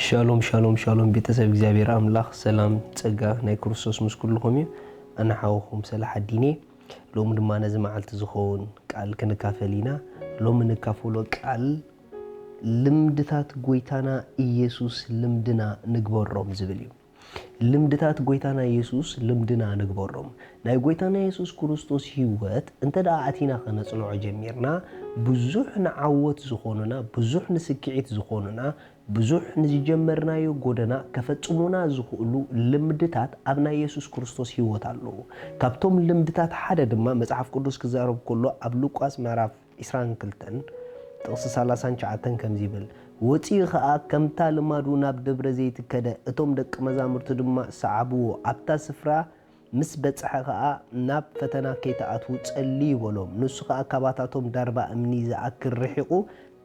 ሻሎም ሻሎም ሻሎም፣ ቤተሰብ እግዚኣብሔር ኣምላኽ ሰላም ጸጋ ናይ ክርስቶስ ምስ ኩልኹም እዩ። ኣነ ሓውኹም ሰላሓዲን እየ። ሎሚ ድማ ነዚ መዓልቲ ዝኸውን ቃል ክንካፈል ኢና። ሎሚ ንካፈሎ ቃል ልምድታት ጎይታና ኢየሱስ ልምድና ንግበሮም ዝብል እዩ። ልምድታት ጎይታና ኢየሱስ ልምድና ንግበሮም። ናይ ጎይታና ኢየሱስ ክርስቶስ ህይወት እንተ ደኣ ኣቲና ከነጽንዖ ጀሚርና፣ ብዙሕ ንዓወት ዝኾኑና፣ ብዙሕ ንስክዒት ዝኾኑና፣ ብዙሕ ንዝጀመርናዮ ጎደና ከፈጽሙና ዝኽእሉ ልምድታት ኣብ ናይ የሱስ ክርስቶስ ህይወት ኣለዉ። ካብቶም ልምድታት ሓደ ድማ መጽሓፍ ቅዱስ ክዛረብ ከሎ ኣብ ሉቃስ ምዕራፍ ዕስራን ክልተን ጥቕሲ ሰላሳን ትሽዓተን ከምዚ ይብል፣ ወጺኡ ኸኣ ከምታ ልማዱ ናብ ደብረ ዘይት ከደ፣ እቶም ደቂ መዛሙርቲ ድማ ሰዓብዎ። ኣብታ ስፍራ ምስ በጽሐ ኸኣ ናብ ፈተና ከይትኣትዉ ጸልዩ በሎም። ንሱ ኸኣ ካባታቶም ዳርባ እምኒ ዝኣክል ርሒቑ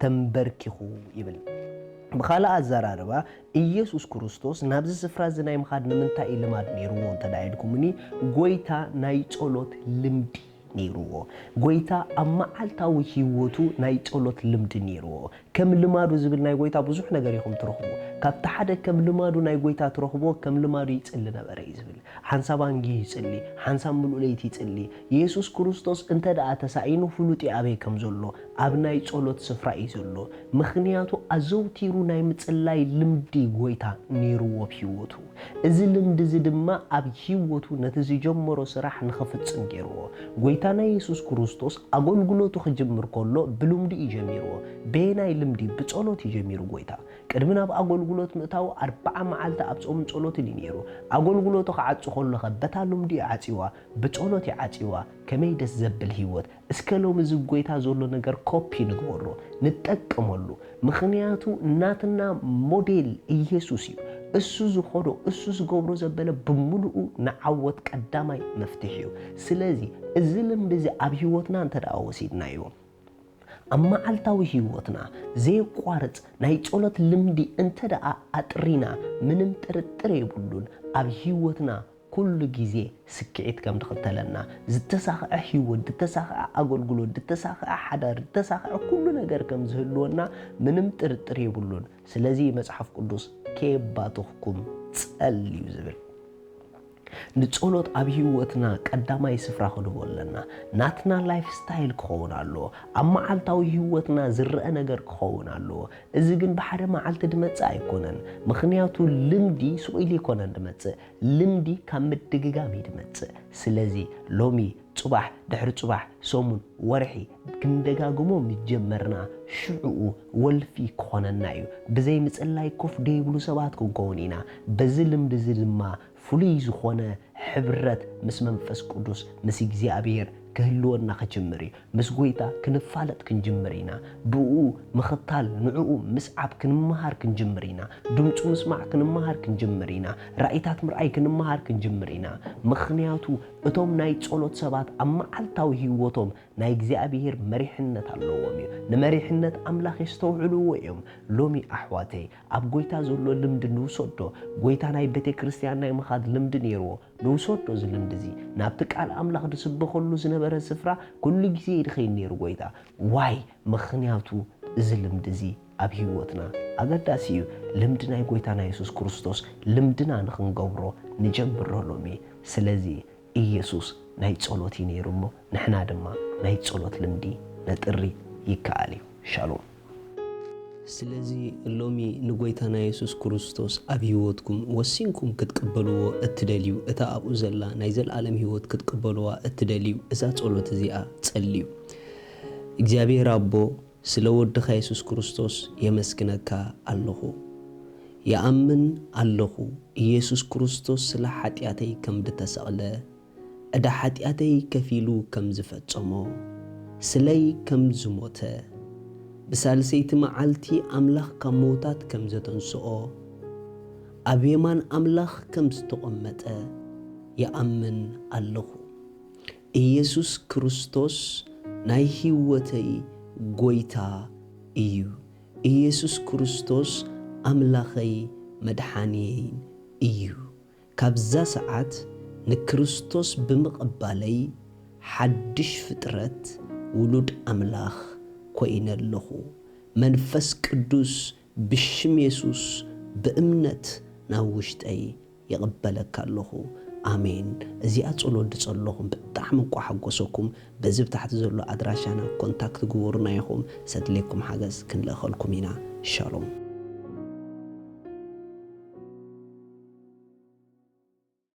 ተንበርኪኹ ይብል። ብኻልእ ኣዘራርባ፣ ኢየሱስ ክርስቶስ ናብዚ ስፍራ እዚ ናይ ምኻድ ንምንታይ እዩ ልማድ ነይርዎ እንተ ደኣ ኢልኩምኒ፣ ጎይታ ናይ ጸሎት ልምዲ ነይርዎ። ጎይታ ኣብ መዓልታዊ ህይወቱ ናይ ጸሎት ልምዲ ነይርዎ። ከም ልማዱ ዝብል ናይ ጎይታ ብዙሕ ነገር ኢኹም ትረኽቡ። ካብቲ ሓደ ከም ልማዱ ናይ ጎይታ ትረኽብዎ፣ ከም ልማዱ ይጽሊ ነበረ እዩ ዝብል። ሓንሳብ ኣንጊሁ ይጽሊ፣ ሓንሳብ ምሉእ ለይቲ ይጽሊ። የሱስ ክርስቶስ እንተ ደኣ ተሳኢኑ ፍሉጥ እዩ ኣበይ ከም ዘሎ፣ ኣብ ናይ ጸሎት ስፍራ እዩ ዘሎ። ምኽንያቱ ኣዘውቲሩ ናይ ምጽላይ ልምዲ ጎይታ ነይርዎ ኣብ ህይወቱ። እዚ ልምዲ እዚ ድማ ኣብ ህይወቱ ነቲ ዝጀመሮ ስራሕ ንኽፍጽም ገይርዎ። ጎይታና የሱስ ክርስቶስ ኣገልግሎቱ ክጅምር ከሎ ብልምዲ እዩ ጀሚርዎ። በየናይ ልምዲ? ብጸሎት እዩ ጀሚሩ ጎይታ። ቅድሚ ናብ ኣገልግሎት ምእታዉ ኣርብዓ መዓልቲ ኣብ ጾምን ጸሎትን እዩ ነይሩ። ኣገልግሎቱ ክዓጹ ከሎ ኸ በታ ልምዲ እዩ ዓጽይዋ፣ ብጸሎት እዩ ዓጽይዋ። ከመይ ደስ ዘብል ህይወት! እስከ ሎሚ እዚ ጎይታ ዘሎ ነገር ኮፒ ንግበሮ፣ ንጠቀመሉ። ምኽንያቱ ናትና ሞዴል ኢየሱስ እዩ። እሱ ዝኾዶ፣ እሱ ዝገብሮ ዘበለ ብምሉኡ ንዓወት ቀዳማይ መፍትሒ እዩ። ስለዚ እዚ ልምዲ እዚ ኣብ ህይወትና እንተ ደኣ ወሲድናዮ፣ ኣብ መዓልታዊ ህይወትና ዘየቋርጽ ናይ ጸሎት ልምዲ እንተ ደኣ ኣጥሪና፣ ምንም ጥርጥር የብሉን ኣብ ህይወትና ኩሉ ግዜ ስክዒት ከም ዝኽተለና፣ ዝተሳኽዐ ህይወት፣ ዝተሳኽዐ ኣገልግሎት፣ ዝተሳኽዐ ሓዳር፣ ዝተሳኽዐ ኩሉ ነገር ከም ዝህልወና ምንም ጥርጥር የብሉን። ስለዚ መጽሓፍ ቅዱስ ከየባተኽኩም ጸልዩ ዝብል። ንጸሎት ኣብ ህይወትና ቀዳማይ ስፍራ ክንህቦ ኣለና። ናትና ላይፍ ስታይል ክኸውን ኣለዎ። ኣብ መዓልታዊ ህይወትና ዝረአ ነገር ክኸውን ኣለዎ። እዚ ግን ብሓደ መዓልቲ ዝመጽእ ኣይኮነን። ምኽንያቱ ልምዲ ስቕ ኢሉ ኣይኮነን ዝመጽእ። ልምዲ ካብ ምድግጋም እዩ ዝመጽእ። ስለዚ ሎሚ፣ ጽባሕ፣ ድሕሪ ጽባሕ፣ ሰሙን፣ ወርሒ ክንደጋግሞ ምስ ጀመርና ሽዕኡ ወልፊ ክኾነና እዩ። ብዘይ ምጽላይ ኮፍ ደይብሉ ሰባት ክንከውን ኢና። በዚ ልምዲ እዚ ድማ ፍሉይ ዝኾነ ሕብረት ምስ መንፈስ ቅዱስ፣ ምስ እግዚኣብሔር ክህልወና ክጅምር እዩ። ምስ ጎይታ ክንፋለጥ ክንጅምር ኢና። ብኡ ምኽታል፣ ንዕኡ ምስዓብ ክንመሃር ክንጅምር ኢና። ድምፁ ምስማዕ ክንመሃር ክንጅምር ኢና። ራእይታት ምርኣይ ክንመሃር ክንጅምር ኢና። ምኽንያቱ እቶም ናይ ጸሎት ሰባት ኣብ መዓልታዊ ህይወቶም ናይ እግዚኣብሔር መሪሕነት ኣለዎም እዩ። ንመሪሕነት ኣምላኽ የስተውዕልዎ እዮም። ሎሚ ኣሕዋተይ፣ ኣብ ጎይታ ዘሎ ልምዲ ንውሰዶ። ጎይታ ናይ ቤተ ክርስቲያን ናይ ምኻድ ልምዲ ነይርዎ። ንውሰዶ እዚ ልምዲ እዚ። ናብቲ ቃል ኣምላኽ ዝስበኸሉ ዝነበረ ስፍራ ኩሉ ግዜ ይድኸይድ ነይሩ ጎይታ። ዋይ? ምኽንያቱ እዚ ልምዲ እዚ ኣብ ህይወትና ኣገዳሲ እዩ። ልምዲ ናይ ጎይታና የሱስ ክርስቶስ ልምድና ንኽንገብሮ ንጀምሮ ሎሚ። ስለዚ ኢየሱስ ናይ ጸሎት እዩ ነይሩ እሞ ንሕና ድማ ናይ ጸሎት ልምዲ ነጥሪ ይከኣል እዩ። ሻሎም። ስለዚ ሎሚ ንጎይታና የሱስ ክርስቶስ ኣብ ህይወትኩም ወሲንኩም ክትቅበልዎ እትደልዩ፣ እታ ኣብኡ ዘላ ናይ ዘለኣለም ህይወት ክትቅበልዋ እትደልዩ፣ እዛ ጸሎት እዚኣ ጸልዩ። እግዚኣብሔር ኣቦ፣ ስለ ወድኻ የሱስ ክርስቶስ የመስግነካ ኣለኹ። ይኣምን ኣለኹ፣ ኢየሱስ ክርስቶስ ስለ ሓጢኣተይ ከም ዝተሰቕለ፣ ዕዳ ሓጢኣተይ ከፊሉ ከም ዝፈጸሞ፣ ስለይ ከም ዝሞተ፣ ብሳልሰይቲ መዓልቲ ኣምላኽ ካብ ምዉታት ከም ዘተንስኦ፣ ኣብ የማን ኣምላኽ ከም ዝተቐመጠ ይኣምን ኣለኹ። ኢየሱስ ክርስቶስ ናይ ህይወተይ ጐይታ እዩ። ኢየሱስ ክርስቶስ ኣምላኸይ መድሓንየይን እዩ። ካብዛ ሰዓት ንክርስቶስ ብምቕባለይ ሓድሽ ፍጥረት፣ ውሉድ ኣምላኽ፣ ኮይነ ኣለኹ። መንፈስ ቅዱስ ብሽም የሱስ ብእምነት ናብ ውሽጠይ ይቕበለካ ኣለኹ። ኣሜን። እዚኣ ጸሎት ድጸለኹም ብጣዕሚ እኳ ሓጎሰኩም። በዚ ብታሕቲ ዘሎ ኣድራሻና ኮንታክት ግበሩና ኢኹም። ሰድሌኩም ሓገዝ ክንልእኸልኩም ኢና። ሻሎም።